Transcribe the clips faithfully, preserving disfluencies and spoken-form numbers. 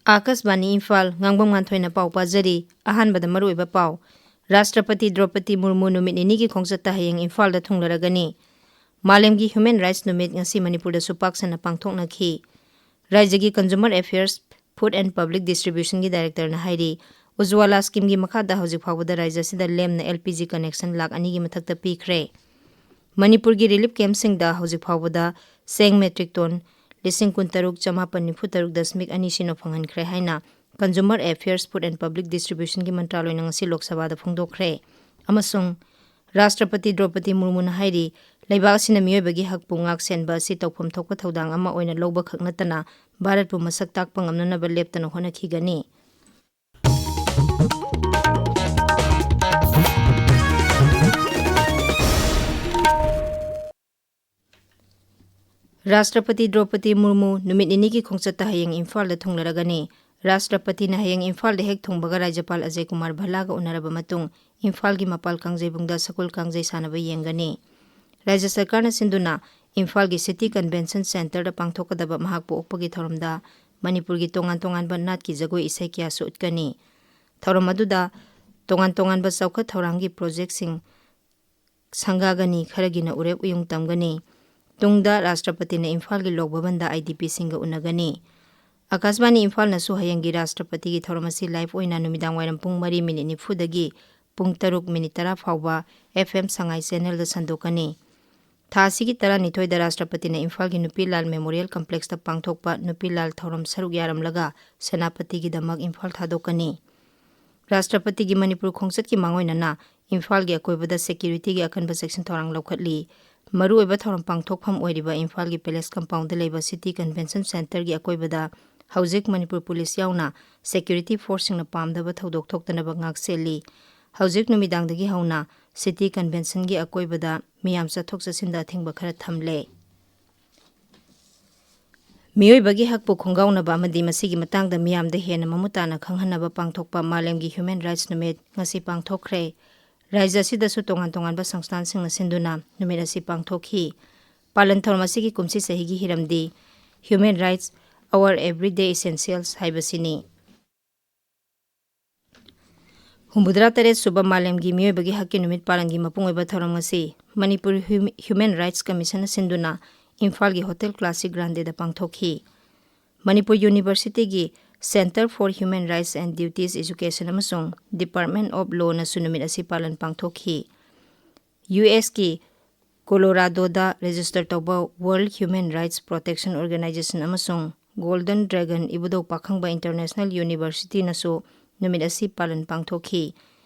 ꯑꯥꯀꯥꯁꯕꯥꯅꯤ ꯏꯝꯐꯥꯜ, ꯉꯥꯡꯕꯝ ꯉꯥꯟꯊꯣꯏꯅ ꯄꯥꯎ ꯄꯥꯖꯔꯤ꯫ ꯑꯍꯥꯟꯕꯗ ꯃꯔꯨꯑꯣꯏꯕ ꯄꯥꯎ꯫ ꯔꯥꯁꯇ꯭ꯔꯄꯇꯤ ꯗ꯭ꯔꯧꯄꯗꯤ ꯃꯨꯔꯃꯨ ꯅꯨꯃꯤꯠ ꯅꯤꯅꯤꯒꯤ ꯈꯣꯡꯆꯠꯇ ꯍꯌꯦꯡ ꯏꯝꯐꯥꯜꯗ ꯊꯨꯡꯂꯔꯒꯅꯤ꯫ ꯃꯥꯂꯦꯝꯒꯤ ꯍ꯭ꯌꯨꯃꯦꯟ ꯔꯥꯏꯠꯁ ꯅꯨꯃꯤꯠ ꯉꯁꯤ ꯃꯅꯤꯄꯨꯔꯗꯁꯨ ꯄꯥꯛ ꯁꯟꯅ ꯄꯥꯡꯊꯣꯛꯅꯈꯤ꯫ ꯔꯥꯖ꯭ꯌꯒꯤ Consumer Affairs, Food and Public Distributionꯒꯤ directorꯅ ꯍꯥꯏꯔꯤ, ꯎꯖ꯭ꯋꯥꯂꯥ schemeꯒꯤ ꯃꯈꯥꯗ ꯍꯧꯖꯤꯛ ꯐꯥꯎꯕꯗ ꯔꯥꯖ꯭ꯌ ꯑꯁꯤꯗ ꯂꯦꯝꯅ L P G connection lakh ꯑꯅꯤꯒꯤ ꯃꯊꯛꯇ ꯄꯤꯈ꯭ꯔꯦ꯫ ꯃꯅꯤꯄꯨꯔꯒꯤ relief campꯁꯤꯡꯗ ꯍꯧꯖꯤꯛ ꯐꯥꯎꯕꯗ ꯆꯦꯡ metric ton ꯂꯤꯁꯤꯡ ꯀꯨꯟꯇꯔꯨꯛ ꯆꯃꯥꯄꯟ ꯅꯤꯐꯨ ꯇꯔꯨꯛ ꯗꯁꯃꯤꯛ ꯑꯅꯤ ꯁꯤꯅꯣ ꯐꯪꯍꯟꯈ꯭ꯔꯦ ꯍꯥꯏꯅ Consumer Affairs, Food and Public Distributionꯒꯤ ꯃꯟꯇ꯭ꯔꯥꯂꯣꯏꯅ ꯉꯁꯤ ꯂꯣꯛ ꯁꯚꯥꯗ ꯐꯣꯡꯗꯣꯛꯈ꯭ꯔꯦ꯫ ꯑꯃꯁꯨꯡ ꯔꯥꯁꯇ꯭ꯔꯄꯇꯤ ꯗ꯭ꯔꯧꯄꯗꯤ ꯃꯨꯔꯃꯨꯅ ꯍꯥꯏꯔꯤ, ꯂꯩꯕꯥꯛ ꯑꯁꯤꯅ ꯃꯤꯑꯣꯏꯕꯒꯤ ꯍꯛꯄꯨ ꯉꯥꯛ ꯁꯦꯟꯕ ꯑꯁꯤ ꯇꯧꯐꯝ ꯊꯣꯛꯄ ꯊꯧꯗꯥꯡ ꯑꯃ ꯑꯣꯏꯅ ꯂꯧꯕ ꯈꯛ ꯅꯠꯇꯅ ꯚꯥꯔꯠꯄꯨ ꯃꯁꯛ ꯇꯥꯛꯄ ꯉꯝꯅꯅꯕ ꯂꯦꯞꯇꯅ ꯍꯣꯠꯅꯈꯤꯒꯅꯤ꯫ ꯔꯥꯁꯇ꯭ꯔꯄꯇꯤ ꯗ꯭ꯔꯧꯄꯗꯤ ꯃꯨꯔꯃꯨ ꯅꯨꯃꯤꯠ ꯅꯤꯅꯤꯒꯤ ꯈꯣꯡꯆꯠꯇ ꯍꯌꯦꯡ ꯏꯝꯐꯥꯜꯗ ꯊꯨꯡꯂꯔꯒꯅꯤ꯫ ꯔꯥꯁꯇ꯭ꯔꯄꯇꯤꯅ ꯍꯌꯦꯡ ꯏꯝꯐꯥꯜꯗ ꯍꯦꯛ ꯊꯨꯡꯕꯒ ꯔꯥꯖ꯭ꯌꯄꯥꯜ ꯑꯖꯌ ꯀꯨꯃꯥꯔ ꯚꯜꯂꯥꯒ ꯎꯅꯔꯕ ꯃꯇꯨꯡ ꯏꯝꯐꯥꯜꯒꯤ ꯃꯄꯥꯜ ꯀꯥꯡꯖꯩꯕꯨꯡꯗ ꯁꯒꯣꯜ ꯀꯥꯡꯖꯩ ꯁꯥꯟꯅꯕ ꯌꯦꯡꯒꯅꯤ꯫ ꯔꯥꯖ꯭ꯌ ꯁꯔꯀꯥꯔꯅ ꯁꯤꯟꯗꯨꯅ ꯏꯝꯐꯥꯜꯒꯤ City Convention Centreꯗ ꯄꯥꯡꯊꯣꯛꯀꯗꯕ ꯃꯍꯥꯛꯄꯨ ꯑꯣꯛꯄꯒꯤ ꯊꯧꯔꯝꯗ ꯃꯅꯤꯄꯨꯔꯒꯤ ꯇꯣꯉꯥꯟ ꯇꯣꯉꯥꯟꯕ ꯅꯥꯠꯀꯤ ꯖꯒꯣꯏ ꯏꯁꯩ ꯀꯌꯥꯁꯨ ꯎꯠꯀꯅꯤ꯫ ꯊꯧꯔꯝ ꯑꯗꯨꯗ ꯇꯣꯉꯥꯟ ꯇꯣꯉꯥꯟꯕ ꯆꯥꯎꯈꯠ ꯊꯧꯔꯥꯡꯒꯤ projectꯁꯤꯡ ꯁꯪꯒꯥꯒꯅꯤ, ꯈꯔꯒꯤꯅ ꯎꯔꯦꯞ ꯎꯌꯨꯡ ꯇꯝꯒꯅꯤ꯫ ꯇꯨꯡꯗ ꯔꯥꯁꯇ꯭ꯔꯄꯇꯤꯅ ꯏꯝꯐꯥꯜꯒꯤ ꯂꯣꯛ ꯚꯕꯟꯗ IDPꯁꯤꯡꯒ ꯎꯅꯒꯅꯤ꯫ ꯑꯥꯀꯥꯁꯕꯥꯅꯤ ꯏꯝꯐꯥꯜꯅꯁꯨ ꯍꯌꯦꯡꯒꯤ ꯔꯥꯁꯇ꯭ꯔꯄꯇꯤꯒꯤ ꯊꯧꯔꯝ ꯑꯁꯤ live ꯑꯣꯏꯅ ꯅꯨꯃꯤꯗꯥꯡ ꯋꯥꯏꯔꯝ ꯄꯨꯡ ꯃꯔꯤ ꯃꯤꯅꯤꯠ ꯅꯤꯐꯨꯗꯒꯤ ꯄꯨꯡ ꯇꯔꯨꯛ ꯃꯤꯅꯤꯠ ꯇꯔꯥ ꯐꯥꯎꯕ F M ꯁꯉꯥꯏ channelꯗ ꯁꯟꯗꯣꯛꯀꯅꯤ꯫ ꯊꯥ ꯑꯁꯤꯒꯤ ꯇꯔꯥꯅꯤꯊꯣꯏꯗ ꯔꯥꯁꯇ꯭ꯔꯄꯇꯤꯅ ꯏꯝꯐꯥꯜꯒꯤ ꯅꯨꯄꯤ ꯂꯥꯜ Memorial Complexꯇ ꯄꯥꯡꯊꯣꯛꯄ ꯅꯨꯄꯤ ꯂꯥꯜ ꯊꯧꯔꯝ ꯁꯔꯨꯛ ꯌꯥꯔꯝꯂꯒ ꯁꯦꯅꯥꯄꯇꯤꯒꯤꯗꯃꯛ ꯏꯝꯐꯥꯜ ꯊꯥꯗꯣꯛꯀꯅꯤ꯫ ꯔꯥꯁꯇ꯭ꯔꯄꯇꯤꯒꯤ ꯃꯅꯤꯄꯨꯔ ꯈꯣꯡꯆꯠꯀꯤ ꯃꯥꯡꯑꯣꯏꯅꯅ ꯏꯝꯐꯥꯜꯒꯤ ꯑꯀꯣꯏꯕꯗ securityꯒꯤ ꯑꯀꯟꯕ ꯆꯦꯛꯁꯤꯟ ꯊꯧꯔꯥꯡ ꯂꯧꯈꯠꯂꯤ꯫ ꯃꯔꯨꯑꯣꯏꯕ ꯊꯧꯔꯝ ꯄꯥꯡꯊꯣꯛꯐꯝ ꯑꯣꯏꯔꯤꯕ ꯏꯝꯐꯥꯜꯒꯤ Palace Compoundꯗ ꯂꯩꯕ City Convention Centreꯒꯤ ꯑꯀꯣꯏꯕꯗ ꯍꯧꯖꯤꯛ ꯃꯅꯤꯄꯨꯔ ꯄꯨꯂꯤꯁ ꯌꯥꯎꯅ security forceꯁꯤꯡꯅ ꯄꯥꯝꯗꯕ ꯊꯧꯗꯣꯛ ꯊꯣꯛꯇꯅꯕ ꯉꯥꯛꯁꯦꯜꯂꯤ꯫ ꯍꯧꯖꯤꯛ ꯅꯨꯃꯤꯗꯥꯡꯗꯒꯤ ꯍꯧꯅ City Conventionꯒꯤ ꯑꯀꯣꯏꯕꯗ ꯃꯤꯌꯥꯝ ꯆꯠꯊꯣꯛ ꯆꯠꯁꯤꯟꯗ ꯑꯊꯤꯡꯕ ꯈꯔ ꯊꯝꯂꯦ꯫ ꯃꯤꯑꯣꯏꯕꯒꯤ ꯍꯛꯄꯨ ꯈꯣꯡꯒꯥꯎꯅꯕ ꯑꯃꯗꯤ ꯃꯁꯤꯒꯤ ꯃꯇꯥꯡꯗ ꯃꯤꯌꯥꯝꯗ ꯍꯦꯟꯅ ꯃꯃꯨꯠ ꯇꯥꯅ ꯈꯪꯍꯟꯅꯕ ꯄꯥꯡꯊꯣꯛꯄ ꯃꯥꯂꯦꯝꯒꯤ Human Rights ꯅꯨꯃꯤꯠ ꯉꯁꯤ ꯄꯥꯡꯊꯣꯛꯈ꯭ꯔꯦ꯫ ꯔꯥꯖ꯭ꯌ ꯑꯁꯤꯗꯁꯨ ꯇꯣꯉꯥꯟ ꯇꯣꯉꯥꯟꯕ ꯁꯪꯁꯊꯥꯟꯁꯤꯡꯅ ꯁꯤꯟꯗꯨꯅ ꯅꯨꯃꯤꯠ ꯑꯁꯤ ꯄꯥꯡꯊꯣꯛꯈꯤ꯫ ꯄꯥꯂꯟ ꯊꯧꯔꯝ ꯑꯁꯤꯒꯤ ꯀꯨꯝꯁꯤ ꯆꯍꯤꯒꯤ ꯍꯤꯔꯝꯗꯤ Human Rights, Our Everyday Essentials ꯍꯥꯏꯕꯁꯤꯅꯤ꯫ ꯍꯨꯝꯐꯨꯇꯔꯥ ꯇꯔꯦꯠ ꯁꯨꯕ ꯃꯥꯂꯦꯝꯒꯤ ꯃꯤꯑꯣꯏꯕꯒꯤ ꯍꯛꯀꯤ ꯅꯨꯃꯤꯠ ꯄꯥꯂꯟꯒꯤ ꯃꯄꯨꯡ ꯑꯣꯏꯕ ꯊꯧꯔꯝ ꯑꯁꯤ ꯃꯅꯤꯄꯨꯔ ꯍ꯭ꯌꯨ-, Human Rights Commission ꯅ ꯁꯤꯟꯗꯨꯅ ꯏꯝꯐꯥꯜꯒꯤ ꯍꯣꯇꯦꯜ ꯀ꯭ꯂꯥꯁꯤꯛ ꯒ꯭ꯔꯥꯟꯗꯦꯗ ꯄꯥꯡꯊꯣꯛꯈꯤ꯫ ꯃꯅꯤꯄꯨꯔ University ꯒꯤ Centre for Human Rights and Duties Education ꯑꯃꯁꯨꯡ Department of Law ꯅꯁꯨ ꯅꯨꯃꯤꯠ ꯑꯁꯤ ꯄꯥꯂꯟ ꯄꯥꯡꯊꯣꯛꯈꯤ꯫ ꯌꯨ ꯑꯦꯁ ꯀꯤ ꯀꯣꯂꯣꯔꯥꯗꯣꯗ register ꯇꯧꯕ World Human Rights Protection Organization ꯑꯃꯁꯨꯡ Golden Dragon ꯏꯕꯨꯙꯧ ꯄꯥꯈꯪꯕ International University ꯅꯁꯨ ꯅꯨꯃꯤꯠ ꯑꯁꯤ ꯄꯥꯂꯟ ꯄꯥꯡꯊꯣꯛꯈꯤ꯫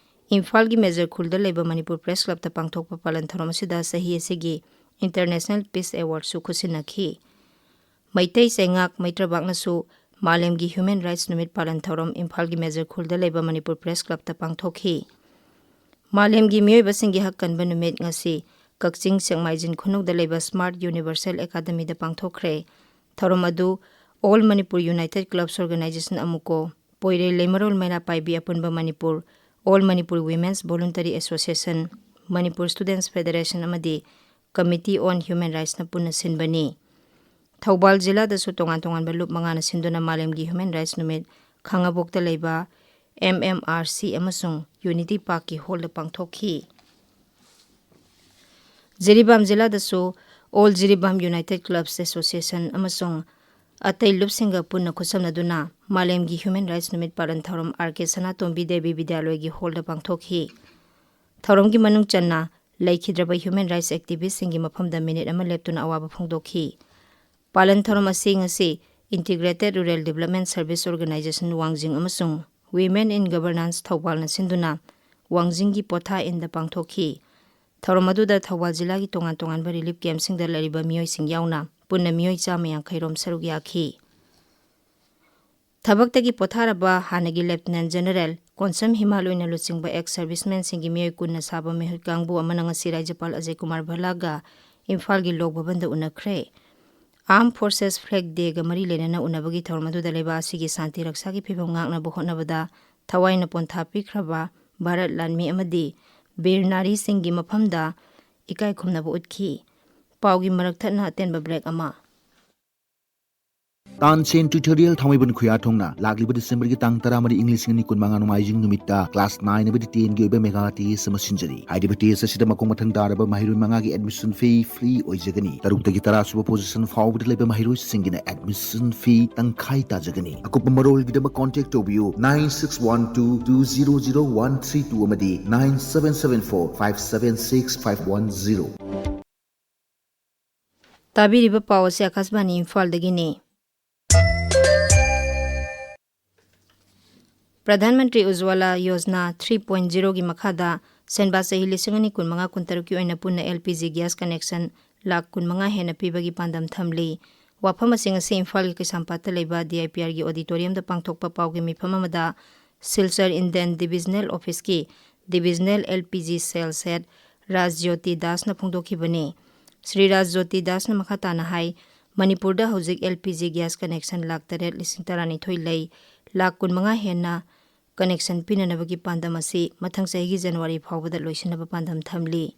ꯏꯝꯐꯥꯜꯒꯤ ꯃꯦꯖꯔ ꯈꯨꯜꯗ ꯂꯩꯕ ꯃꯅꯤꯄꯨꯔ Press Club ꯇ ꯄꯥꯡꯊꯣꯛꯄ ꯄꯥꯂꯟ ꯊꯧꯔꯝ ꯑꯁꯤꯗ ꯆꯍꯤ ꯑꯁꯤꯒꯤ International Peace Award ꯁꯨ ꯈꯨꯠꯁꯤꯟꯅꯈꯤ꯫ ꯃꯩꯇꯩ ꯆꯩꯉꯥꯛ ꯃꯩꯇ꯭ꯔꯕꯥꯛꯅꯁꯨ ꯃꯥꯂꯦꯝꯒꯤ Human Rights ꯅꯨꯃꯤꯠ ꯄꯥꯂꯟ ꯊꯧꯔꯝ ꯏꯝꯐꯥꯜꯒꯤ ꯃꯦꯖꯔ ꯈꯨꯜꯗ ꯂꯩꯕ ꯃꯅꯤꯄꯨꯔ Press Club ꯇ ꯄꯥꯡꯊꯣꯛꯈꯤ꯫ ꯃꯥꯂꯦꯝꯒꯤ ꯃꯤꯑꯣꯏꯕꯁꯤꯡꯒꯤ ꯍꯛ ꯀꯟꯕ ꯅꯨꯃꯤꯠ ꯉꯁꯤ ꯀꯛꯆꯤꯡ ꯁꯦꯛꯃꯥꯏꯖꯤꯟ ꯈꯨꯅꯧꯗ ꯂꯩꯕ Smart Universal Academy ꯗ ꯄꯥꯡꯊꯣꯛꯈ꯭ꯔꯦ꯫ ꯊꯧꯔꯝ ꯑꯗꯨ All Manipur United Clubs Organization, ꯑꯃꯨꯀꯣ, ꯄꯣꯏꯔꯩ ꯂꯩꯃꯔꯣꯜ ꯃꯩꯔꯥ ꯄꯥꯏꯕꯤ ꯑꯄꯨꯟꯕ Manipur, All Manipur Women's Voluntary Association, Manipur Students Federation ꯑꯃꯗꯤ Committee on Human Rights ꯅ ꯄꯨꯟꯅ ꯁꯤꯟꯕꯅꯤ꯫ ꯊꯧꯕꯥꯜ ꯖꯤꯂꯥꯗꯁꯨ ꯇꯣꯉꯥꯟ ꯇꯣꯉꯥꯟꯕ ꯂꯨꯞ ꯃꯉꯥꯅ ꯁꯤꯟꯗꯨꯅ ꯃꯥꯂꯦꯝꯒꯤ Human Rights ꯅꯨꯃꯤꯠ ꯈꯥꯉꯕꯣꯛꯇ ꯂꯩꯕ M M R C ꯑꯃꯁꯨꯡ Unity Park ꯀꯤ hall ꯗ ꯄꯥꯡꯊꯣꯛꯈꯤ꯫ Jiribam ꯖꯤꯂꯥꯗꯁꯨ All Jiribam United Clubs Association ꯑꯃꯁꯨꯡ ꯑꯇꯩ ꯂꯨꯞꯁꯤꯡꯒ ꯄꯨꯟꯅ ꯈꯨꯠꯁꯝꯅꯗꯨꯅ ꯃꯥꯂꯦꯝꯒꯤ Human Rights ꯅꯨꯃꯤꯠ ꯄꯥꯂꯟ ꯊꯧꯔꯝ ꯑꯥꯔ ꯀꯦ ꯁꯅꯥꯇꯣꯝꯕꯤ ꯗꯦꯕꯤ ꯕꯤꯗ꯭ꯌꯥꯂꯣꯏꯒꯤ hall ꯗ ꯄꯥꯡꯊꯣꯛꯈꯤ꯫ ꯊꯧꯔꯝꯒꯤ ꯃꯅꯨꯡ ꯆꯟꯅ ꯂꯩꯈꯤꯗ꯭ꯔꯕ Human Rights Activist ꯁꯤꯡꯒꯤ ꯃꯐꯝꯗ ꯃꯤꯅꯤꯠ ꯑꯃ ꯂꯦꯞꯇꯨꯅ ꯑꯋꯥꯕ ꯐꯣꯡꯗꯣꯛꯈꯤ꯫ ꯄꯥꯂꯟ ꯊꯧꯔꯝ ꯑꯁꯤ ꯉꯁꯤ Integrated Rural Development Service Organization ꯋꯥꯡꯖꯤꯡ ꯑꯃꯁꯨꯡ Women in Governance ꯊꯧꯕꯥꯜꯅ ꯁꯤꯟꯗꯨꯅ ꯋꯥꯡꯖꯤꯡꯒꯤ ꯄꯣꯊꯥ ꯏꯟꯗ ꯄꯥꯡꯊꯣꯛꯈꯤ꯫ ꯊꯧꯔꯝ ꯑꯗꯨꯗ ꯊꯧꯕꯥꯜ ꯖꯤꯂꯥꯒꯤ ꯇꯣꯉꯥꯟ ꯇꯣꯉꯥꯟꯕ relief camp ꯁꯤꯡꯗ ꯂꯩꯔꯤꯕ ꯃꯤꯑꯣꯏꯁꯤꯡ ꯌꯥꯎꯅ ꯄꯨꯟꯅ ꯃꯤꯑꯣꯏ ꯆꯥꯝꯃ ꯌꯥꯡꯈꯩ ꯔꯣꯝ ꯁꯔꯨꯛ ꯌꯥꯈꯤ꯫ ꯊꯕꯛꯇꯒꯤ ꯄꯣꯊꯥꯔꯕ ꯍꯥꯟꯅꯒꯤ Lieutenant General ꯀꯣꯟꯁꯝ ꯍꯤꯃꯥꯜ ꯑꯣꯏꯅ ꯂꯨꯆꯤꯡꯕ ex servicemen ꯁꯤꯡꯒꯤ ꯃꯤꯑꯣꯏ ꯀꯨꯟꯅ ꯁꯥꯕ ꯃꯤꯍꯨꯠ ꯀꯥꯡꯕꯨ ꯑꯃꯅ ꯉꯁꯤ ꯔꯥꯖ꯭ꯌꯄꯥꯜ ꯑꯖꯌ ꯀꯨꯃꯥꯔ ꯚꯜꯂꯥꯒ ꯏꯝꯐꯥꯜꯒꯤ ꯂꯣꯛ ꯚꯕꯟꯗ ꯎꯅꯈ꯭ꯔꯦ꯫ Armed Forces Flag Day ꯒ ꯃꯔꯤ ꯂꯩꯅꯅ ꯎꯅꯕꯒꯤ ꯊꯧꯔꯝ ꯑꯗꯨꯗ ꯂꯩꯕꯥꯛ ꯑꯁꯤꯒꯤ ꯁꯥꯟꯇꯤ ꯔꯛꯁꯥꯒꯤ ꯐꯤꯚꯝ ꯉꯥꯛꯅꯕ ꯍꯣꯠꯅꯕꯗ ꯊꯋꯥꯏꯅ ꯄꯣꯟꯊꯥ ꯄꯤꯈ꯭ꯔꯕ ꯚꯥꯔꯠ ꯂꯥꯟꯃꯤ ꯑꯃꯗꯤ ꯕꯤꯔ ꯅꯥꯔꯤꯁꯤꯡꯒꯤ ꯃꯐꯝꯗ ꯏꯀꯥꯏ ꯈꯨꯝꯅꯕ ꯎꯠꯈꯤ꯫ ꯄꯥꯎꯒꯤ ꯃꯔꯛ ꯊꯠꯅ ꯑꯇꯦꯟꯕ break ꯑꯃ꯫ ꯇꯥꯟꯁꯦꯟ ꯇ꯭ꯌꯨꯇꯣꯔꯤꯌꯦꯜ ꯊꯥꯡꯃꯩꯕꯟ ꯈꯨꯌꯥꯊꯣꯡꯅ ꯂꯥꯛꯂꯤꯕ ꯗꯤꯁꯦꯝꯕꯔꯒꯤ ꯇꯥꯡ ꯇꯔꯥꯃꯔꯤ, ꯏꯪ ꯂꯤꯁꯤꯡ ꯑꯅꯤ ꯀꯨꯟꯃꯉꯥ ꯅꯣꯡꯃꯥꯏꯖꯤꯡ ꯅꯨꯃꯤꯠꯇ ꯀ꯭ꯂꯥꯁ ꯅꯥꯏꯟ ꯑꯃꯗꯤ ꯇꯦꯟꯒꯤ ꯑꯣꯏꯕ ꯃꯦꯒꯥ ꯇꯦꯁ ꯑꯃ ꯁꯤꯟꯖꯔꯤ꯫ ꯍꯥꯏꯔꯤꯕ ꯇꯦꯁ ꯑꯁꯤꯗ ꯃꯈꯣꯡ ꯃꯊꯪ ꯇꯥꯔꯕ ꯃꯍꯩꯔꯣꯏ ꯃꯉꯥꯒꯤ ꯑꯦꯗꯃꯤꯁꯟ ꯐꯤ ꯐ꯭ꯔꯤ ꯑꯣꯏꯖꯒꯅꯤ꯫ ꯇꯔꯨꯛꯇꯒꯤ ꯇꯔꯥ ꯁꯨꯕ ꯄꯣꯖꯤꯁꯟ ꯐꯥꯎꯕꯗ ꯂꯩꯕ ꯃꯍꯩꯔꯣꯏꯁꯤꯡꯒꯤꯅ ꯑꯦꯗꯃꯤꯁꯟ ꯐꯤ ꯇꯪꯈꯥꯏ ꯇꯥꯖꯒꯅꯤ꯫ ꯑꯀꯨꯞꯄ ꯃꯔꯣꯜꯒꯤꯗꯃꯛ ꯀꯣꯟꯇꯦꯛ ꯇꯧꯕꯤꯌꯨ, nine six one two two zero zero one three two ꯑꯃꯗꯤ nine seven seven four five seven six five one zero꯫ ꯇꯥꯕꯤꯔꯤꯕ ꯄꯥꯎ ꯑꯁꯤ ꯑꯀꯥꯁꯕꯥꯅꯤ ꯏꯝꯐꯥꯜꯗꯒꯤꯅꯤ꯫ ꯄ꯭ꯔꯙꯥꯟ ꯃꯟꯇ꯭ꯔꯤ ꯎꯖ꯭ꯋꯥꯂꯥ ꯌꯣꯖꯅꯥ ꯊ꯭ꯔꯤ ꯄꯣꯏꯟꯠ ꯖꯤꯔꯣꯒꯤ ꯃꯈꯥꯗ ꯁꯦꯟꯕꯥ ꯆꯍꯤ ꯂꯤꯁꯤꯡ ꯑꯅꯤ ꯀꯨꯟꯃꯉꯥ ꯀꯨꯟꯇꯔꯨꯛꯀꯤ ꯑꯣꯏꯅ ꯄꯨꯟꯅ L P G gas connection lakh ꯀꯨꯟꯃꯉꯥ ꯍꯦꯟꯅ ꯄꯤꯕꯒꯤ ꯄꯥꯟꯗꯝ ꯊꯝꯂꯤ꯫ ꯋꯥꯐꯝ ꯑꯁꯤ ꯉꯁꯤ ꯏꯝꯐꯥꯜꯒꯤ ꯀꯩꯁꯥꯝꯄꯥꯠꯇ ꯂꯩꯕ ꯗꯤ ꯑꯥꯏ ꯄꯤ ꯑꯥꯔꯒꯤ ꯑꯣꯗꯤꯇꯣꯔꯤꯌꯝꯗ ꯄꯥꯡꯊꯣꯛꯄ ꯄꯥꯎꯒꯤ ꯃꯤꯐꯝ ꯑꯃꯗ ꯁꯤꯜꯆꯔ ꯏꯟꯗꯤꯌꯟ ꯗꯤꯕꯤꯖꯅꯦꯜ ꯑꯣꯐꯤꯁꯀꯤ divisional L P G sales head Raj Jyoti ꯗꯥꯁꯅ ꯐꯣꯡꯗꯣꯛꯈꯤꯕꯅꯤ꯫ ꯁ꯭ꯔꯤ ꯔꯥꯖ ꯖ꯭ꯌꯣꯇꯤ ꯗꯥꯁꯅ ꯃꯈꯥ ꯇꯥꯅ ꯍꯥꯏ, ꯃꯅꯤꯄꯨꯔꯗ ꯍꯧꯖꯤꯛ L P G gas connection lakh ꯇꯔꯦꯠ ꯂꯤꯁꯤꯡ ꯇꯔꯥꯅꯤꯊꯣꯏ ꯂꯩ꯫ ꯂꯥꯈ ꯀꯨꯟꯃꯉꯥ ꯍꯦꯟꯅ ꯀꯅꯦꯛꯁꯟ ꯄꯤꯅꯅꯕꯒꯤ ꯄꯥꯟꯗꯝ ꯑꯁꯤ ꯃꯊꯪ ꯆꯍꯤꯒꯤ ꯖꯅꯋꯥꯔꯤ ꯐꯥꯎꯕꯗ ꯂꯣꯏꯁꯤꯟꯅꯕ ꯄꯥꯟꯗꯝ ꯊꯝꯂꯤ꯫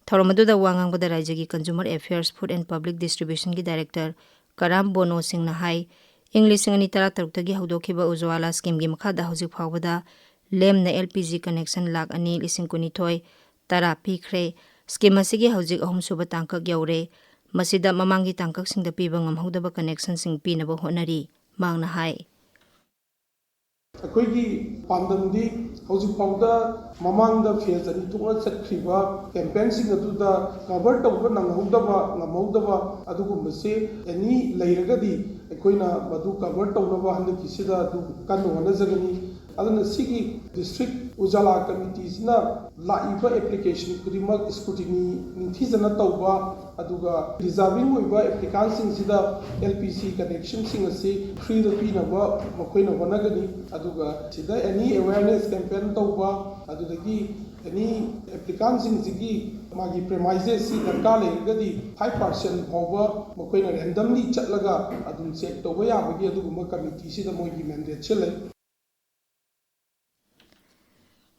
ꯊꯧꯔꯝ ꯑꯗꯨꯗ ꯋꯥ ꯉꯥꯡꯕꯗ ꯔꯥꯖ꯭ꯌꯒꯤ Consumer Affairs, Food and Public Distributionꯒꯤ Director Karam bono ꯁꯤꯡꯅ ꯍꯥꯏ, ꯏꯪ ꯂꯤꯁꯤꯡ ꯑꯅꯤ ꯇꯔꯥꯇꯔꯨꯛꯇꯒꯤ ꯍꯧꯗꯣꯛꯈꯤꯕ ꯎꯖ꯭ꯋꯥꯂꯥ ꯁ꯭ꯀꯤꯝꯒꯤ ꯃꯈꯥꯗ ꯍꯧꯖꯤꯛ ꯐꯥꯎꯕꯗ ꯂꯦꯝꯅ L P G connection lakh ꯑꯅꯤ ꯂꯤꯁꯤꯡ ꯀꯨꯟꯅꯤꯊꯣꯏ ꯇꯔꯥ ꯄꯤꯈ꯭ꯔꯦ꯫ ꯁ꯭ꯀꯤꯝ ꯑꯁꯤꯒꯤ ꯍꯧꯖꯤꯛ ꯑꯍꯨꯝꯁꯨꯕ ꯇꯥꯡꯀꯛ ꯌꯧꯔꯦ꯫ ꯃꯁꯤꯗ ꯃꯃꯥꯡꯒꯤ ꯇꯥꯡꯀꯛꯁꯤꯡꯗ ꯄꯤꯕ ꯉꯝꯍꯧꯗꯕ ꯀꯅꯦꯛꯁꯟꯁꯤꯡ ꯄꯤꯅꯕ ꯍꯣꯠꯅꯔꯤ, ꯃꯍꯥꯛꯅ ꯍꯥꯏ꯫ ꯑꯩꯈꯣꯏꯒꯤ ꯄꯥꯟꯗꯝꯗꯤ ꯍꯧꯖꯤꯛ ꯐꯥꯎꯗ ꯃꯃꯥꯡꯗ ꯐꯦꯖ ꯑꯅꯤ ꯊꯣꯛꯅ ꯆꯠꯈ꯭ꯔꯤꯕ ꯀꯦꯝꯄꯦꯟꯁꯤꯡ ꯑꯗꯨꯗ ꯀꯚꯔ ꯇꯧꯕ ꯅꯪꯍꯧꯗꯕ, ꯉꯝꯍꯧꯗꯕ ꯑꯗꯨꯒꯨꯝꯕꯁꯦ ꯑꯦꯅꯤ ꯂꯩꯔꯒꯗꯤ ꯑꯩꯈꯣꯏꯅ ꯃꯗꯨ ꯀꯚꯔ ꯇꯧꯅꯕ ꯍꯟꯗꯛꯀꯤꯁꯤꯗ ꯑꯗꯨ ꯀꯟꯅ ꯍꯣꯠꯅꯖꯒꯅꯤ꯫ ꯑꯗꯨꯅ ꯁꯤꯒꯤ ꯗꯤꯁꯇ꯭ꯔꯤꯛ ꯎꯖꯥꯂꯥ ꯀꯃꯤꯇꯤꯁꯤꯅ ꯂꯥꯛꯏꯕ ꯑꯦꯄ꯭ꯂꯤꯀꯦꯁꯟ ꯈꯨꯗꯤꯡꯃꯛ ꯁ꯭ꯀ꯭ꯔꯨꯇꯤꯅꯤ ꯅꯤꯡꯊꯤꯖꯅ ꯇꯧꯕ, ꯑꯗꯨꯒ ꯗꯤꯖꯥꯔꯚꯤꯡ ꯑꯣꯏꯕ ꯑꯦꯄ꯭ꯂꯤꯀꯥꯟꯁꯤꯡꯁꯤꯗ ꯑꯦꯜ ꯄꯤ ꯖꯤ ꯀꯅꯦꯛꯁꯟꯁꯤꯡ ꯑꯁꯤ ꯐ꯭ꯔꯤꯗ ꯄꯤꯅꯕ ꯃꯈꯣꯏꯅ ꯍꯣꯠꯅꯒꯅꯤ꯫ ꯑꯗꯨꯒ ꯁꯤꯗ ꯑꯦꯅꯤ ꯑꯦꯋꯦꯔꯅꯦꯁ ꯀꯦꯝꯄꯦꯟ ꯇꯧꯕ, ꯑꯗꯨꯗꯒꯤ ꯑꯦꯅꯤ ꯑꯦꯄ꯭ꯂꯤꯀꯥꯟꯁꯤꯡꯁꯤꯒꯤ ꯃꯥꯒꯤ ꯄ꯭ꯔꯦꯃꯥꯏꯖꯦꯁꯁꯤ ꯗꯔꯀꯥꯔ ꯂꯩꯔꯒꯗꯤ ꯐꯥꯏꯚ ꯄꯥꯔꯁꯦꯟ ꯐꯥꯎꯕ ꯃꯈꯣꯏꯅ ꯔꯦꯟꯗꯝꯂꯤ ꯆꯠꯂꯒ ꯑꯗꯨꯝ ꯆꯦꯛ ꯇꯧꯕ ꯌꯥꯕꯒꯤ ꯑꯗꯨꯒꯨꯝꯕ ꯀꯃꯤꯇꯤꯁꯤꯗ ꯃꯣꯏꯒꯤ ꯃꯦꯟꯗꯦꯠꯁꯦ ꯂꯩ꯫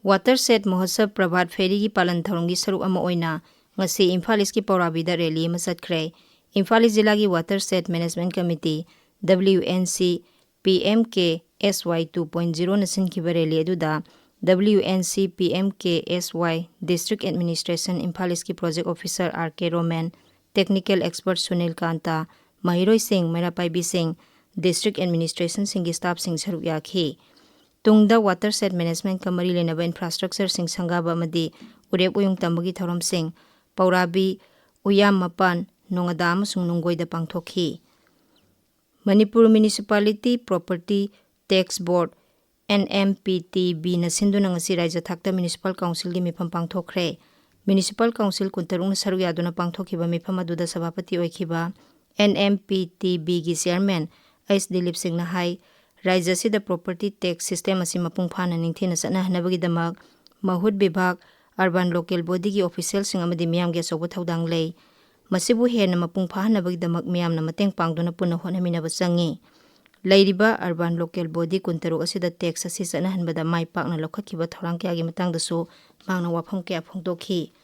ꯋꯥꯇꯔ ꯁꯦꯠ ꯃꯍꯣꯠꯁꯕ ꯄ꯭ꯔꯚꯥꯠ ꯐꯦꯔꯤꯒꯤ ꯄꯥꯂꯟ ꯊꯧꯔꯝꯒꯤ ꯁꯔꯨꯛ ꯑꯃ ꯑꯣꯏꯅ ꯉꯁꯤ ꯏꯝꯐꯥꯜ ꯏꯁꯀꯤ ꯄꯧꯔꯥꯕꯤꯗ ꯔꯦꯂꯤ ꯑꯃ ꯆꯠꯈ꯭ꯔꯦ꯫ ꯏꯝꯐꯥꯜ ꯏꯁ ꯖꯤꯂꯥꯒꯤ water set management committee, W N C P M K S Y two point zero ꯅ ꯁꯤꯟꯈꯤꯕ rally ꯑꯗꯨꯗ W N C P M K S Y District Administration Imphal East ꯀꯤ Project Officer R K Roman, Technical Expert Sunil Kanta, ꯃꯍꯩꯔꯣꯏꯁꯤꯡ, ꯃꯩꯔꯥ ꯄꯥꯏꯕꯤꯁꯤꯡ, District Administration ꯁꯤꯡꯒꯤ staff ꯁꯤꯡ ꯁꯔꯨꯛ ꯌꯥꯈꯤ꯫ ꯇꯨꯡꯗ Watershed Management ꯀ ꯃꯔꯤ ꯂꯩꯅꯕ infrastructure ꯁꯤꯡ ꯁꯪꯒꯥꯕ ꯑꯃꯗꯤ ꯎꯔꯦꯞ ꯎꯌꯨꯡ ꯇꯝꯕꯒꯤ ꯊꯧꯔꯝꯁꯤꯡ ꯄꯧꯔꯥꯕꯤ, ꯎꯌꯥꯝ ꯃꯄꯥꯟ, ꯅꯣꯉꯥꯗꯥ ꯑꯃꯁꯨꯡ ꯅꯨꯡꯒꯣꯏꯗ ꯄꯥꯡꯊꯣꯛꯈꯤ꯫ Manipur Municipality Property Tax Board, N M P T B ꯅ ꯁꯤꯟꯗꯨꯅ ꯉꯁꯤ ꯔꯥꯏꯖ꯭ꯌ ꯊꯥꯛꯇ Municipal Council ꯒꯤ ꯃꯤꯐꯝ ꯄꯥꯡꯊꯣꯛꯈ꯭ꯔꯦ꯫ Municipal Council ꯀꯨꯟꯇꯔꯨꯛꯅ ꯁꯔꯨꯛ ꯌꯥꯗꯨꯅ ꯄꯥꯡꯊꯣꯛꯈꯤꯕ ꯃꯤꯐꯝ ꯑꯗꯨꯗ ꯁꯚꯥꯄꯇꯤ ꯑꯣꯏꯈꯤꯕ N M P T B ꯒꯤ Chairman H ꯗꯤꯂꯤꯞ ꯁꯤꯡꯅ ꯍꯥꯏ, ꯔꯥꯏꯖ꯭ꯌ ꯑꯁꯤꯗ property tax system ꯑꯁꯤ ꯃꯄꯨꯡ ꯐꯥꯅ ꯅꯤꯡꯊꯤꯅ ꯆꯠꯅꯍꯟꯅꯕꯒꯤꯗꯃꯛ ꯃꯍꯨꯠ ꯕꯤꯚꯥꯒ, Urban Local Body ꯒꯤ official ꯁꯤꯡ ꯑꯃꯗꯤ ꯃꯤꯌꯥꯝꯒꯤ ꯑꯆꯧꯕ ꯊꯧꯗꯥꯡ ꯂꯩ꯫ ꯃꯁꯤꯕꯨ ꯍꯦꯟꯅ ꯃꯄꯨꯡ ꯐꯥꯍꯟꯅꯕꯒꯤꯗꯃꯛ ꯃꯤꯌꯥꯝꯅ ꯃꯇꯦꯡ ꯄꯥꯡꯗꯨꯅ ꯄꯨꯟꯅ ꯍꯣꯠꯅꯃꯤꯟꯅꯕ ꯆꯪꯏ꯫ ꯂꯩꯔꯤꯕ Urban Local Body ꯀꯨꯟꯇꯔꯨꯛ ꯑꯁꯤꯗ tax ꯑꯁꯤ ꯆꯠꯅꯍꯟꯕꯗ ꯃꯥꯏ ꯄꯥꯛꯅ ꯂꯧꯈꯠꯈꯤꯕ ꯊꯧꯔꯥꯡ ꯀꯌꯥꯒꯤ ꯃꯇꯥꯡꯗꯁꯨ ꯃꯍꯥꯛꯅ ꯋꯥꯐꯝ ꯀꯌꯥ ꯐꯣꯡꯗꯣꯛꯈꯤ꯫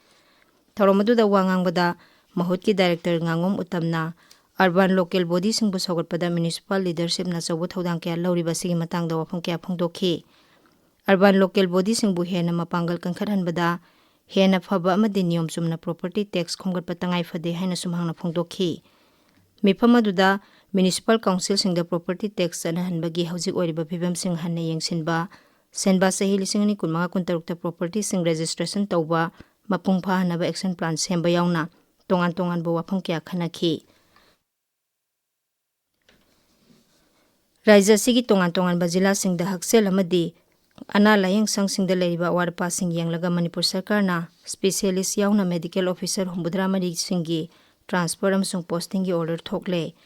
ꯊꯧꯔꯝ ꯑꯗꯨꯗ ꯋꯥ ꯉꯥꯡꯕꯗ ꯃꯍꯨꯠꯀꯤ Director ꯉꯥꯉꯣꯝ ꯎꯠꯇꯝꯅ Urban Local Body ꯁꯤꯡꯕꯨ ꯁꯧꯒꯠꯄꯗ Municipal Leadership ꯅ ꯑꯆꯧꯕ ꯊꯧꯗꯥꯡ ꯀꯌꯥ ꯂꯧꯔꯤꯕ ꯑꯁꯤꯒꯤ ꯃꯇꯥꯡꯗ ꯋꯥꯐꯝ ꯀꯌꯥ ꯐꯣꯡꯗꯣꯛꯈꯤ꯫ Urban Local Body ꯁꯤꯡꯕꯨ ꯍꯦꯟꯅ ꯃꯄꯥꯡꯒꯜ ꯀꯟꯈꯠꯍꯟꯕꯗ ꯍꯦꯟꯅ ꯐꯕ ꯑꯃꯗꯤ ꯅꯤꯌꯣꯝ ꯆꯨꯝꯅ property tax ꯈꯣꯝꯒꯠꯄ ꯇꯉꯥꯏ ꯐꯗꯦ ꯍꯥꯏꯅꯁꯨ ꯃꯍꯥꯛꯅ ꯐꯣꯡꯗꯣꯛꯈꯤ꯫ ꯃꯤꯐꯝ ꯑꯗꯨꯗ Municipal Council ꯁꯤꯡꯗ property tax ꯆꯠꯅꯍꯟꯕꯒꯤ ꯍꯧꯖꯤꯛ ꯑꯣꯏꯔꯤꯕ ꯐꯤꯕꯝꯁꯤꯡ ꯍꯟꯅ ꯌꯦꯡꯁꯤꯟꯕ, ꯁꯦꯟꯕꯥ ꯆꯍꯤ ꯂꯤꯁꯤꯡ ꯑꯅꯤ ꯀꯨꯟꯃꯉꯥ ꯀꯨꯟꯇꯔꯨꯛꯇ property ꯁꯤꯡ registration ꯇꯧꯕ ꯃꯄꯨꯡ ꯐꯥꯍꯟꯅꯕ action plan ꯁꯦꯝꯕ ꯌꯥꯎꯅ ꯇꯣꯉꯥꯟ ꯇꯣꯉꯥꯟꯕ ꯋꯥꯐꯝ ꯀꯌꯥ ꯈꯟꯅꯈꯤ꯫ ꯔꯥꯏꯖ꯭ꯌ ꯑꯁꯤꯒꯤ ꯇꯣꯉꯥꯟ ꯇꯣꯉꯥꯟꯕ ꯖꯤꯂꯥꯁꯤꯡꯗ ꯍꯛꯁꯦꯜ ꯑꯃꯗꯤ ꯑꯅꯥ ꯂꯥꯌꯦꯡ ꯁꯪꯁꯤꯡꯗ ꯂꯩꯔꯤꯕ ꯑꯋꯥꯠ ꯑꯄꯥꯁꯤꯡ ꯌꯦꯡꯂꯒ ꯃꯅꯤꯄꯨꯔ ꯁꯔꯀꯥꯔꯅ specialist ꯌꯥꯎꯅ medical officer ꯍꯨꯝꯐꯨꯇꯔꯥ ꯃꯔꯤꯁꯤꯡꯒꯤ transfer ꯑꯃꯁꯨꯡ posting ꯒꯤ order ꯊꯣꯛꯂꯦ꯫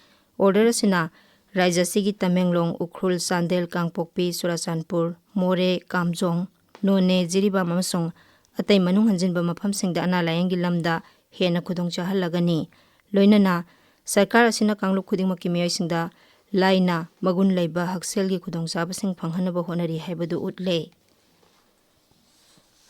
Order ꯑꯁꯤꯅ ꯔꯥꯏꯖ꯭ꯌ ꯑꯁꯤꯒꯤ ꯇꯃꯦꯡꯂꯣꯡ, ꯎꯈ꯭ꯔꯨꯜ, ꯆꯥꯟꯗꯦꯜ, ꯀꯥꯡꯄꯣꯛꯄꯤ, ꯆꯨꯔꯥꯆꯥꯟꯄꯨꯔ, ꯃꯣꯔꯦ, ꯀꯥꯝꯖꯣꯡ, ꯅꯣꯅꯦ, ꯖꯤꯔꯤꯕꯥꯝ ꯑꯃꯁꯨꯡ ꯑꯇꯩ ꯃꯅꯨꯡ ꯍꯟꯖꯤꯟꯕ ꯃꯐꯝꯁꯤꯡꯗ ꯑꯅꯥ ꯂꯥꯌꯦꯡꯒꯤ ꯂꯝꯗ ꯍꯦꯟꯅ ꯈꯨꯗꯣꯡ ꯆꯥꯍꯜꯂꯒꯅꯤ꯫ ꯂꯣꯏꯅꯅ ꯁꯔꯀꯥꯔ ꯑꯁꯤꯅ ꯀꯥꯡꯂꯨꯞ ꯈꯨꯗꯤꯡꯃꯛꯀꯤ ꯃꯤꯑꯣꯏꯁꯤꯡꯗ ꯂꯥꯏꯅ ꯃꯒꯨꯟ ꯂꯩꯕ ꯍꯛꯁꯦꯜꯒꯤ ꯈꯨꯗꯣꯡꯆꯥꯕꯁꯤꯡ ꯐꯪꯍꯟꯅꯕ ꯍꯣꯠꯅꯔꯤ ꯍꯥꯏꯕꯗꯨ ꯎꯠꯂꯦ꯫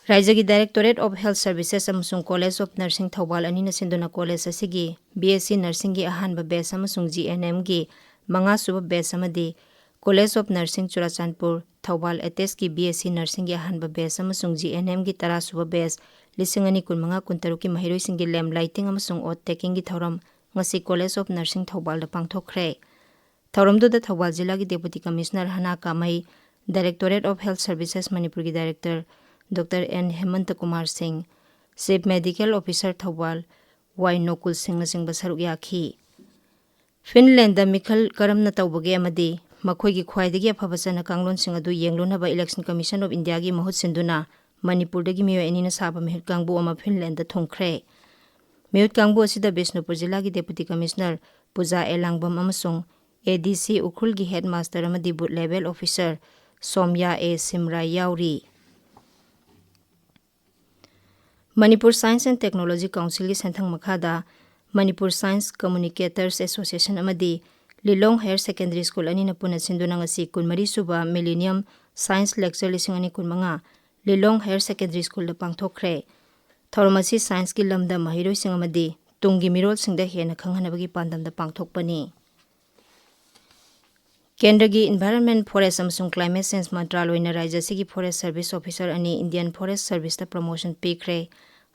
ꯔꯥꯏꯖ꯭ꯌꯒꯤ Directorate of Health Services ꯑꯃꯁꯨꯡ College of Nursing ꯊꯧꯕꯥꯜ ꯑꯅꯤꯅ ꯁꯤꯟꯗꯨꯅ college ꯑꯁꯤꯒꯤ B S C Nursing ꯒꯤ ꯑꯍꯥꯟꯕ batch ꯑꯃꯁꯨꯡ G N M ꯒꯤ ꯃꯉꯥꯁꯨꯕ batch ꯑꯃꯗꯤ College of Nursing Churachandpur, Thoubal ꯑꯦꯇꯦꯁꯀꯤ B S C Nursingꯒꯤ ꯑꯍꯥꯟꯕ batch ꯑꯃꯁꯨꯡ G N Mꯒꯤ ꯇꯔꯥꯁꯨꯕ batch ꯂꯤꯁꯤꯡ ꯑꯅꯤ ꯀꯨꯟꯃꯉꯥ ꯀꯨꯟꯇꯔꯨꯛꯀꯤ ꯃꯍꯩꯔꯣꯏꯁꯤꯡꯒꯤ ꯂꯦꯝ lighting ꯑꯃꯁꯨꯡ oath takingꯒꯤ ꯊꯧꯔꯝ ꯉꯁꯤ College of Nursing ꯊꯧꯕꯥꯜꯗ ꯄꯥꯡꯊꯣꯛꯈ꯭ꯔꯦ꯫ ꯊꯧꯔꯝꯗꯨꯗ ꯊꯧꯕꯥꯜ ꯖꯤꯂꯥꯒꯤ Deputy Commissioner ꯍꯅꯥ ꯀꯥꯃꯩ, Directorate of Health Services ꯃꯅꯤꯄꯨꯔꯒꯤ Director Doctor N ꯍꯦꯃꯟꯇ ꯀꯨꯃꯥꯔ ꯁꯤꯡ, Chief Medical Officer ꯊꯧꯕꯥꯜ ꯋꯥꯏ ꯅꯣꯀꯨꯜ ꯁꯤꯡꯅꯆꯤꯡꯕ ꯁꯔꯨꯛ ꯌꯥꯈꯤ꯫ ꯐꯤꯟꯂꯦꯟꯗ ꯃꯤꯈꯜ ꯀꯔꯝꯅ ꯇꯧꯕꯒꯦ ꯑꯃꯗꯤ ꯃꯈꯣꯏꯒꯤ ꯈ꯭ꯋꯥꯏꯗꯒꯤ ꯑꯐꯕ ꯆꯠꯅ ꯀꯥꯡꯂꯣꯟꯁꯤꯡ ꯑꯗꯨ ꯌꯦꯡꯂꯨꯅꯕ Election Commission of Indiaꯒꯤ ꯃꯍꯨꯠ ꯁꯤꯟꯗꯨꯅ ꯃꯅꯤꯄꯨꯔꯗꯒꯤ ꯃꯤꯑꯣꯏ ꯑꯅꯤꯅ ꯁꯥꯕ ꯃꯤꯍꯨꯠ ꯀꯥꯡꯕꯨ ꯑꯃ ꯐꯤꯟꯂꯦꯟꯗ ꯊꯨꯡꯈ꯭ꯔꯦ꯫ ꯃꯤꯍꯨꯠ ꯀꯥꯡꯕꯨ ꯑꯁꯤꯗ ꯕꯤꯁꯅꯨꯄꯨꯔ ꯖꯤꯂꯥꯒꯤ Deputy Commissioner ꯄꯨꯖꯥ ꯑꯦꯂꯥꯡꯕꯝ ꯑꯃꯁꯨꯡ A D C ꯎꯈ꯭ꯔꯨꯜꯒꯤ Headmaster ꯑꯃꯗꯤ Booth Level Officer ꯁꯣꯝꯌꯥ ꯑꯦ ꯁꯤꯝꯔꯥꯏ ꯌꯥꯎꯔꯤ꯫ ꯃꯅꯤꯄꯨꯔ Science and Technology Councilꯒꯤ ꯁꯦꯟꯊꯪ ꯃꯈꯥꯗ ꯃꯅꯤꯄꯨꯔ Science Communicators Association ꯑꯃꯗꯤ ꯂꯤꯂꯣꯡ Higher Secondary School ꯑꯅꯤꯅ ꯄꯨꯟꯅ ꯁꯤꯟꯗꯨꯅ ꯉꯁꯤ ꯀꯨꯟꯃꯔꯤ ꯁꯨꯕ Millennium Science Lecture ꯂꯤꯁꯤꯡ ꯑꯅꯤ ꯀꯨꯟꯃꯉꯥ ꯂꯤꯂꯣꯡ Higher Secondary Schoolꯗ ꯄꯥꯡꯊꯣꯛꯈ꯭ꯔꯦ꯫ ꯊꯧꯔꯝ ꯑꯁꯤ scienceꯀꯤ ꯂꯝꯗ ꯃꯍꯩꯔꯣꯏꯁꯤꯡ ꯑꯃꯗꯤ ꯇꯨꯡꯒꯤ ꯃꯤꯔꯣꯜꯁꯤꯡꯗ ꯍꯦꯟꯅ ꯈꯪꯍꯟꯅꯕꯒꯤ ꯄꯥꯟꯗꯝꯗ ꯄꯥꯡꯊꯣꯛꯄꯅꯤ꯫ ꯀꯦꯟꯗ꯭ꯔꯒꯤ Environment, Forest ꯑꯃꯁꯨꯡ Climate Change ꯃꯟꯇ꯭ꯔꯥꯂꯣꯏꯅ ꯔꯥꯖ꯭ꯌ ꯑꯁꯤꯒꯤ Forest Service Officer ꯑꯅꯤ Indian Forest Serviceꯇ promotion ꯄꯤꯈ꯭ꯔꯦ꯫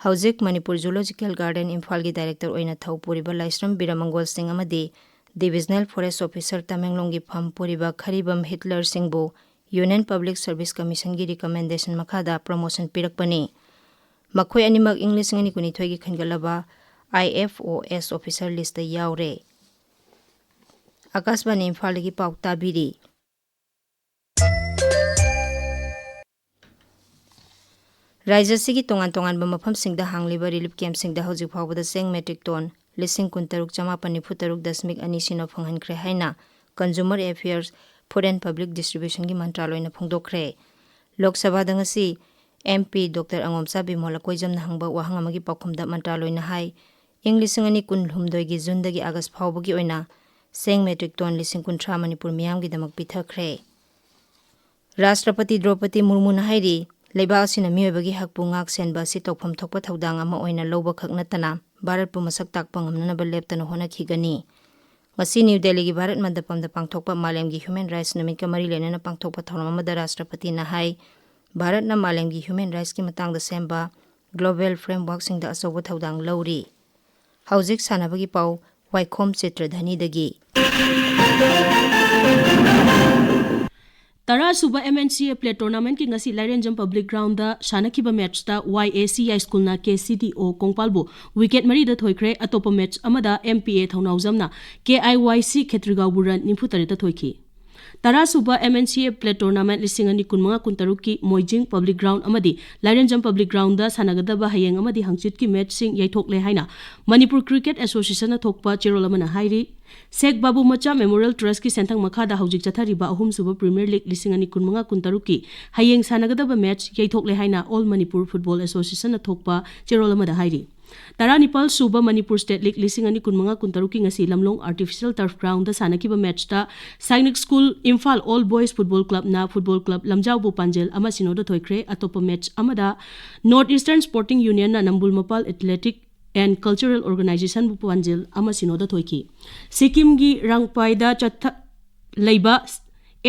ꯍꯧꯖꯤꯛ ꯃꯅꯤꯄꯨꯔ Zoological Garden ꯏꯝꯐꯥꯜꯒꯤ Director ꯑꯣꯏꯅ ꯊꯧ ꯄꯨꯔꯤꯕ ꯂꯥꯏꯁ꯭ꯔꯝ ꯕꯤꯔꯃꯪꯒꯣꯜ ꯁꯤꯡ ꯑꯃꯗꯤ Divisional Forest Officer ꯇꯃꯦꯡꯂꯣꯡꯒꯤ ꯐꯝ ꯄꯨꯔꯤꯕ ꯈꯔꯤꯕꯝ ꯍꯤꯠꯂꯔ ꯁꯤꯡꯕꯨ Union Public Service Commissionꯒꯤ recommendation ꯃꯈꯥꯗ promotion ꯄꯤꯔꯛꯄꯅꯤ꯫ ꯃꯈꯣꯏ ꯑꯅꯤꯃꯛ ꯏꯪ ꯂꯤꯁꯤꯡ ꯑꯅꯤ ꯀꯨꯟꯅꯤꯊꯣꯏꯒꯤ ꯈꯟꯒꯠꯂꯕ I F O S officer listꯇ ꯌꯥꯎꯔꯦ꯫ ꯑꯀꯥꯁꯕꯥꯅꯤ ꯏꯝꯐꯥꯜꯗꯒꯤ ꯄꯥꯎ ꯇꯥꯕꯤꯔꯤ꯫ ꯔꯥꯖ꯭ꯌ ꯑꯁꯤꯒꯤ ꯇꯣꯉꯥꯟ ꯇꯣꯉꯥꯟꯕ ꯃꯐꯝꯁꯤꯡꯗ ꯍꯥꯡꯂꯤꯕ relief campꯁꯤꯡꯗ ꯍꯧꯖꯤꯛ ꯐꯥꯎꯕꯗ ꯆꯦꯡ metric ton ꯂꯤꯁꯤꯡ ꯀꯨꯟꯇꯔꯨꯛ ꯆꯃꯥꯄꯟ ꯅꯤꯐꯨ ꯇꯔꯨꯛ ꯗꯁꯃꯤꯛ ꯑꯅꯤ ꯁꯤꯅꯣ ꯐꯪꯍꯟꯈ꯭ꯔꯦ ꯍꯥꯏꯅ Consumer Affairs, Food and Public Distributionꯒꯤ ꯃꯟꯇ꯭ꯔꯥꯂꯣꯏꯅ ꯐꯣꯡꯗꯣꯛꯈ꯭ꯔꯦ꯫ ꯂꯣꯛ ꯁꯚꯥꯗ ꯉꯁꯤ M P Doctor ꯑꯉꯣꯝꯆꯥ ꯕꯤꯃꯣꯜ ꯑꯀꯣꯏꯖꯝꯅ ꯍꯪꯕ ꯋꯥꯍꯪ ꯑꯃꯒꯤ ꯄꯥꯎꯈꯨꯝꯗ ꯃꯟꯇ꯭ꯔꯥꯂꯣꯏꯅ ꯍꯥꯏ, ꯏꯪ ꯂꯤꯁꯤꯡ ꯑꯅꯤ ꯀꯨꯟꯍꯨꯝꯗꯣꯏꯒꯤ ꯖꯨꯟꯗꯒꯤ ꯑꯥꯒꯁ ꯐꯥꯎꯕꯒꯤ ꯑꯣꯏꯅ ꯆꯦꯡ metric ton ꯂꯤꯁꯤꯡ ꯀꯨꯟꯊ꯭ꯔꯥ ꯃꯅꯤꯄꯨꯔ ꯃꯤꯌꯥꯝꯒꯤꯗꯃꯛ ꯄꯤꯊꯈ꯭ꯔꯦ꯫ ꯔꯥꯁꯇ꯭ꯔꯄꯇꯤ ꯗ꯭ꯔꯧꯄꯗꯤ ꯃꯨꯔꯃꯨꯅ ꯍꯥꯏꯔꯤ, ꯂꯩꯕꯥꯛ ꯑꯁꯤꯅ ꯃꯤꯑꯣꯏꯕꯒꯤ ꯍꯛꯄꯨ ꯉꯥꯛ ꯁꯦꯟꯕ ꯑꯁꯤ ꯇꯧꯐꯝ ꯊꯣꯛꯄ ꯊꯧꯗꯥꯡ ꯑꯃ ꯑꯣꯏꯅ ꯂꯧꯕ ꯈꯛ ꯅꯠꯇꯅ ꯚꯥꯔꯠꯄꯨ ꯃꯁꯛ ꯇꯥꯛꯄ ꯉꯝꯅꯅꯕ ꯂꯦꯞꯇꯅ ꯍꯣꯠꯅꯈꯤꯒꯅꯤ꯫ ꯉꯁꯤ ꯅ꯭ꯌꯨ ꯗꯦꯜꯂꯤꯒꯤ ꯚꯥꯔꯠ ꯃꯟꯗꯄꯝꯗ ꯄꯥꯡꯊꯣꯛꯄ ꯃꯥꯂꯦꯝꯒꯤ ꯍ꯭ꯌꯨꯃꯦꯟ ꯔꯥꯏꯠꯁ ꯅꯨꯃꯤꯠꯀ ꯃꯔꯤ ꯂꯩꯅꯅ ꯄꯥꯡꯊꯣꯛꯄ ꯊꯧꯔꯝ ꯑꯃꯗ ꯔꯥꯁꯇ꯭ꯔꯄꯇꯤꯅ ꯍꯥꯏ, ꯚꯥꯔꯠꯅ ꯃꯥꯂꯦꯝꯒꯤ ꯍ꯭ꯌꯨꯃꯦꯟ ꯔꯥꯏꯠꯁꯀꯤ ꯃꯇꯥꯡꯗ ꯁꯦꯝꯕ ꯒ꯭ꯂꯣꯕꯦꯜ ꯐ꯭ꯔꯦꯝꯋꯔꯛꯁꯤꯡꯗ ꯑꯆꯧꯕ ꯊꯧꯗꯥꯡ ꯂꯧꯔꯤ꯫ ꯍꯧꯖꯤꯛ ꯁꯥꯟꯅꯕꯒꯤ ꯄꯥꯎ, ꯋꯥꯏꯈꯣꯝ ꯆꯤꯇ꯭ꯔꯙꯅꯤꯗꯒꯤ꯫ ꯇꯔꯥꯁꯨꯕ M N C A Plate Tournamentꯀꯤ ꯉꯁꯤ ꯂꯥꯏꯔꯦꯟꯖꯝ ꯄꯕ꯭ꯂꯤꯛ ꯒ꯭ꯔꯥꯎꯟꯗ ꯁꯥꯟꯅꯈꯤꯕ ꯃꯦꯠꯆꯇ Y A C ꯍꯥꯏ ꯁ꯭ꯀꯨꯜꯅ K C D O ꯀꯣꯡꯄꯥꯜꯕꯨ ꯋꯤꯀꯦꯠ ꯃꯔꯤꯗ ꯊꯣꯏꯈ꯭ꯔꯦ꯫ ꯑꯇꯣꯞꯄ ꯃꯦꯠꯆ ꯑꯃꯗ M P A ꯊꯧꯅꯥꯎꯖꯝꯅ K I Y C ꯈꯦꯇ꯭ꯔꯤꯒꯥꯎꯕꯨ ꯔꯟ ꯅꯤꯐꯨ ꯇꯔꯦꯠꯇ ꯊꯣꯏꯈꯤ꯫ ꯇꯔꯥꯁꯨꯕ M N C A Plate Tournament ꯂꯤꯁꯤꯡ ꯑꯅꯤ ꯀꯨꯟꯃꯉꯥ ꯀꯨꯟꯇꯔꯨꯛꯀꯤ ꯃꯣꯏꯖꯤꯡ ꯄꯕ꯭ꯂꯤꯛ ꯒ꯭ꯔꯥꯎꯟ ꯑꯃꯗꯤ ꯂꯥꯏꯔꯦꯟꯖꯝ ꯄꯕ꯭ꯂꯤꯛ ꯒ꯭ꯔꯥꯎꯟꯗ ꯁꯥꯟꯅꯒꯗꯕ ꯍꯌꯦꯡ ꯑꯃꯗꯤ ꯍꯪꯆꯤꯠꯀꯤ ꯃꯦꯠꯆꯁꯤꯡ ꯌꯩꯊꯣꯛꯂꯦ ꯍꯥꯏꯅ ꯃꯅꯤꯄꯨꯔ ꯀ꯭ꯔꯤꯀꯦꯠ ꯑꯦꯁꯣꯁꯤꯌꯦꯁꯟꯅ ꯊꯣꯛꯄ ꯆꯦꯔꯣꯜ ꯑꯃꯅ ꯍꯥꯏꯔꯤ꯫ ꯁꯦꯈ ꯕꯥꯕꯨ ꯃꯆꯥ ꯃꯦꯃꯣꯔꯤꯌꯦꯜ ꯇ꯭ꯔꯁꯀꯤ ꯁꯦꯟꯊꯪ ꯃꯈꯥꯗ ꯍꯧꯖꯤꯛ ꯆꯠꯊꯔꯤꯕ ꯑꯍꯨꯝꯁꯨꯕ ꯄ꯭ꯔꯤꯃꯤꯌꯔ ꯂꯤꯒ ꯂꯤꯁꯤꯡ ꯑꯅꯤ ꯀꯨꯟꯃꯉꯥ ꯀꯨꯟꯇꯔꯨꯛꯀꯤ ꯍꯌꯦꯡ ꯁꯥꯟꯅꯒꯗꯕ ꯃꯦꯠꯆ ꯌꯩꯊꯣꯛꯂꯦ ꯍꯥꯏꯅ ꯑꯣꯜ ꯃꯅꯤꯄꯨꯔ ꯐꯨꯠꯕꯣꯜ ꯑꯦꯁꯣꯁꯤꯌꯦꯁꯟꯅ ꯊꯣꯛꯄ ꯆꯦꯔꯣꯜ ꯑꯃꯗ ꯍꯥꯏꯔꯤ꯫ ꯇꯔꯥꯅꯤꯄꯥꯜ ꯁꯨꯕ ꯃꯅꯤꯄꯨꯔ ꯁ꯭ꯇꯦꯠ ꯂꯤꯒ ꯂꯤꯁꯤꯡ ꯑꯅꯤ ꯀꯨꯟꯃꯉꯥ ꯀꯨꯟꯇꯔꯨꯛꯀꯤ ꯉꯁꯤ ꯂꯝꯂꯣꯡ ꯑꯥꯔꯇꯤꯐꯤꯁꯤꯌꯦꯜ ꯇꯔꯐ ꯒ꯭ꯔꯥꯎꯟꯗ ꯁꯥꯟꯅꯈꯤꯕ ꯃꯦꯠꯆꯇ Sainik school Imphal all boys football ꯀ꯭ꯂꯕꯅ ꯐꯨꯠꯕꯣꯜ ꯀ꯭ꯂꯕ ꯂꯝꯖꯥꯎꯕꯨ ꯄꯥꯟꯖꯤꯜ ꯑꯃ ꯁꯤꯅꯣꯗ ꯊꯣꯏꯈ꯭ꯔꯦ꯫ ꯑꯇꯣꯞꯄ ꯃꯦꯠꯆ ꯑꯃꯗ ꯅꯣꯔꯠ ꯏꯁꯇꯔꯟ ꯁ꯭ꯄꯣꯔꯇꯤꯡ ꯌꯨꯅꯤꯌꯟꯅ ꯅꯝꯕꯨꯜ ꯃꯄꯥꯜ ꯑꯦꯊꯂꯦꯇꯤꯛ ꯑꯦꯟ ꯀꯜꯆꯔꯦꯜ ꯑꯣꯔꯒꯅꯥꯏꯖꯦꯁꯟꯕꯨ ꯄꯥꯟꯖꯤꯜ ꯑꯃ ꯁꯤꯅꯣꯗ ꯊꯣꯏꯈꯤ꯫ ꯁꯤꯛꯀꯤꯝꯒꯤ ꯔꯥꯡꯄꯥꯏꯗ ꯆꯠꯊ-, ꯂꯩꯕ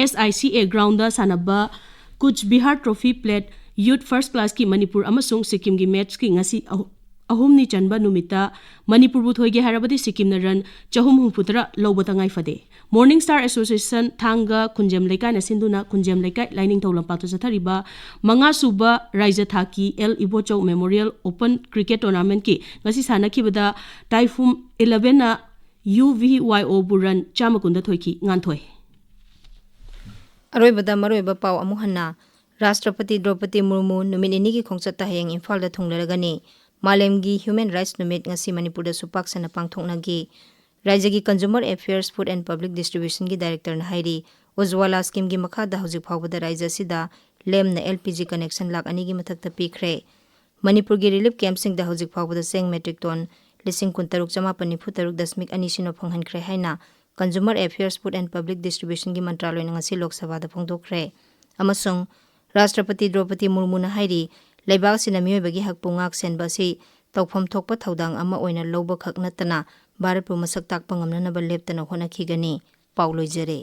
S I C A ground ꯁꯥꯟꯅꯕ ꯀꯨꯆ ꯕꯤꯍꯥꯔ ꯇ꯭ꯔꯣꯐꯤ ꯄ꯭ꯂꯦꯠ ꯌꯨꯠ ꯐꯥꯔꯁ ꯀ꯭ꯂꯥꯁꯀꯤ ꯃꯅꯤꯄꯨꯔ ꯑꯃꯁꯨꯡ ꯁꯤꯛꯀꯤꯝꯒꯤ ꯃꯦꯠꯆꯀꯤ ꯉꯁꯤ ꯑꯍꯨ-, ꯑꯍꯨꯝꯅꯤ ꯆꯟꯕ ꯅꯨꯃꯤꯠꯇ ꯃꯅꯤꯄꯨꯔꯕꯨ ꯊꯣꯏꯒꯦ ꯍꯥꯏꯔꯕꯗꯤ ꯁꯤꯛꯀꯤꯝꯅ ꯔꯟ ꯆꯍꯨꯝ ꯍꯨꯝꯐꯨꯇꯔꯥ ꯂꯧꯕ ꯇꯉꯥꯏ ꯐꯗꯦ꯫ ꯃꯣꯔꯅꯤꯡ ꯁ꯭ꯇꯥꯔ ꯑꯦꯁꯣꯁꯤꯌꯦꯁꯟ ꯊꯥꯡꯒ ꯈꯨꯟꯖꯦꯝ ꯂꯩꯀꯥꯏꯅ ꯁꯤꯟꯗꯨꯅ ꯈꯨꯟꯖꯦꯝ ꯂꯩꯀꯥꯏ ꯂꯥꯏꯅꯤꯡꯊꯧ ꯂꯝꯄꯥꯛꯇ ꯆꯠꯊꯔꯤꯕ ꯃꯉꯥ ꯁꯨꯕ ꯔꯥꯏꯖ ꯊꯥꯛꯀꯤ L Ibochou memorial open cricket ꯇꯣꯔꯅꯥꯃꯦꯟꯠꯀꯤ ꯉꯁꯤ ꯁꯥꯟꯅꯈꯤꯕꯗ ꯇꯥꯏꯐꯨꯝ elevenꯅ U V Y O ꯕꯨ ꯔꯟ ꯆꯥꯝꯃ ꯀꯨꯟꯗ ꯊꯣꯏꯈꯤ꯫ ꯉꯥꯟꯊꯣꯏ꯫ ꯑꯔꯣꯏꯕꯗ ꯃꯔꯨꯑꯣꯏꯕ ꯄꯥꯎ ꯑꯃꯨꯛ ꯍꯟꯅ꯫ ꯔꯥꯁꯇ꯭ꯔꯄꯇꯤ ꯗ꯭ꯔꯧꯄꯗꯤ ꯃꯨꯔꯃꯨ ꯅꯨꯃꯤꯠ ꯅꯤꯅꯤꯒꯤ ꯈꯣꯡꯆꯠꯇ ꯍꯌꯦꯡ ꯏꯝꯐꯥꯜꯗ ꯊꯨꯡꯂꯔꯒꯅꯤ꯫ ꯃꯥꯂꯦꯝꯒꯤ ꯍ꯭ꯌꯨꯃꯦꯟ ꯔꯥꯏꯠꯁ ꯅꯨꯃꯤꯠ ꯉꯁꯤ ꯃꯅꯤꯄꯨꯔꯗꯁꯨ ꯄꯥꯛ ꯁꯟꯅ ꯄꯥꯡꯊꯣꯛꯅꯈꯤ꯫ ꯔꯥꯏꯖ꯭ꯌꯒꯤ Consumer Affairs, Food and Public Distributionꯒꯤ directorꯅ ꯍꯥꯏꯔꯤ, ꯎꯖ꯭ꯋꯥꯂꯥ ꯁ꯭ꯀꯤꯝꯒꯤ ꯃꯈꯥꯗ ꯍꯧꯖꯤꯛ ꯐꯥꯎꯕꯗ ꯔꯥꯏꯖ꯭ꯌ ꯑꯁꯤꯗ ꯂꯦꯝꯅ L P G connection lakh ꯑꯅꯤꯒꯤ ꯃꯊꯛꯇ ꯄꯤꯈ꯭ꯔꯦ꯫ ꯃꯅꯤꯄꯨꯔꯒꯤ relief campꯁꯤꯡꯗ ꯍꯧꯖꯤꯛ ꯐꯥꯎꯕꯗ ꯆꯦꯡ metric ton ꯂꯤꯁꯤꯡ ꯀꯨꯟꯇꯔꯨꯛ ꯆꯃꯥꯄꯟ ꯅꯤꯐꯨ ꯇꯔꯨꯛ ꯗꯁꯃꯤꯛ ꯑꯅꯤ ꯁꯤꯅꯣ ꯐꯪꯍꯟꯈ꯭ꯔꯦ ꯍꯥꯏꯅ Consumer Affairs, Food and Public Distributionꯒꯤ ꯃꯟꯇ꯭ꯔꯥꯂꯣꯏꯅ ꯉꯁꯤ ꯂꯣꯛ ꯁꯚꯥꯗ ꯐꯣꯡꯗꯣꯛꯈ꯭ꯔꯦ꯫ ꯑꯃꯁꯨꯡ ꯔꯥꯁꯇ꯭ꯔꯄꯇꯤ ꯗ꯭ꯔꯧꯄꯗꯤ ꯃꯨꯔꯃꯨꯅ ꯍꯥꯏꯔꯤ, ꯂꯩꯕꯥꯛ ꯑꯁꯤꯅ ꯃꯤꯑꯣꯏꯕꯒꯤ ꯍꯛꯄꯨ ꯉꯥꯛ ꯁꯦꯟꯕ ꯑꯁꯤ ꯇꯧꯐꯝ ꯊꯣꯛꯄ ꯊꯧꯗꯥꯡ ꯑꯃ ꯑꯣꯏꯅ ꯂꯧꯕ ꯈꯛ ꯅꯠꯇꯅ ꯚꯥꯔꯠꯄꯨ ꯃꯁꯛ ꯇꯥꯛꯄ ꯉꯝꯅꯅꯕ ꯂꯦꯞꯇꯅ ꯍꯣꯠꯅꯈꯤꯒꯅꯤ꯫ ꯄꯥꯎ ꯂꯣꯏꯖꯔꯦ꯫